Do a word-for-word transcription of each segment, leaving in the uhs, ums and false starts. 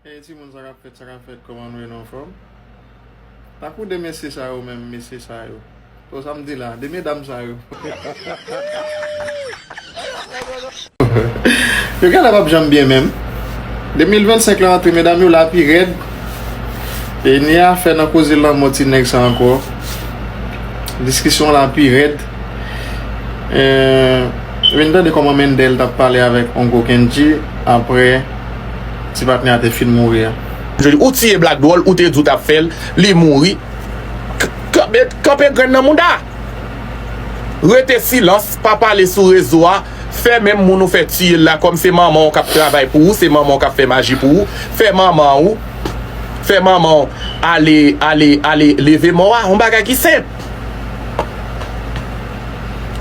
Hey, timoun, sa k ap fèt, sa k ap fèt, kòman nou ye, nou anfòm? Tankou de mesye sa yo menm, mesye sa yo. O, sa m di la, de medam sa yo. Yo genlè p ap janm byen menm. De mil vennsenk la antre, medam yo la pi rèd. E ni afè nan koze lanmò ti nèg sa ankò. Diskisyon la pi rèd. Eh, vin tande kòman Mendel t ap pale avèk Ongo Kendji apre ti patnè a te fin mouri a. Jodi, ou tiye Black Dwòl, ou te di w t ap fè l, li mouri. K-, kanpe, kanpe grenn nan mouda. Rete silans, pa pale sou rezo a. Fè menm moun ou fè tiye l la, kòm se manman w k ap travay pou ou, se manman w k ap fè maji pou ou. Fè manman ou, fè manman w ale, ale, ale leve mò a, yon bagay ki senp.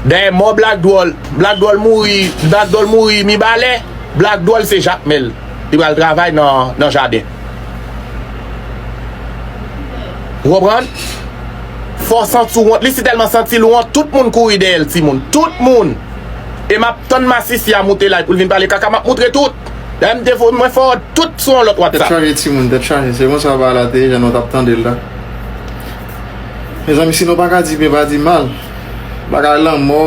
Dèyè mò Black Dwòl, Black Dwòl mouri, Black Dwòl mouri Mibalè, Black Dwòl se Jakmèl. Li pral travay nan, nan jaden. Ou konprann? Fò w santi w wont. Li si tèlman santi l wont, tout moun kouri dèyè l, timoun. Tout moun. E m ap tann masisi a moute live pou l vin pale kaka, m ap moutre tout. Dayè m te vo-, mwen fè tout sou yon lòt WhatsApp. Tèt chaje, timoun, tèt chaje. Se konsa bagay la te ye, jan nou t ap tande l la. Mezanmi, si nou pa ka di byen, pa di mal. Bagay lanmò,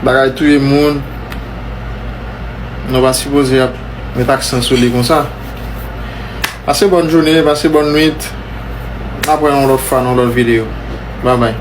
bagay touye moun, nou pa sipoze ap met aksan sou li konsa. Pase bòn jounen, pase bòn nwit. N ap wè yon lòt fwa nan yon lòt videyo. Babay.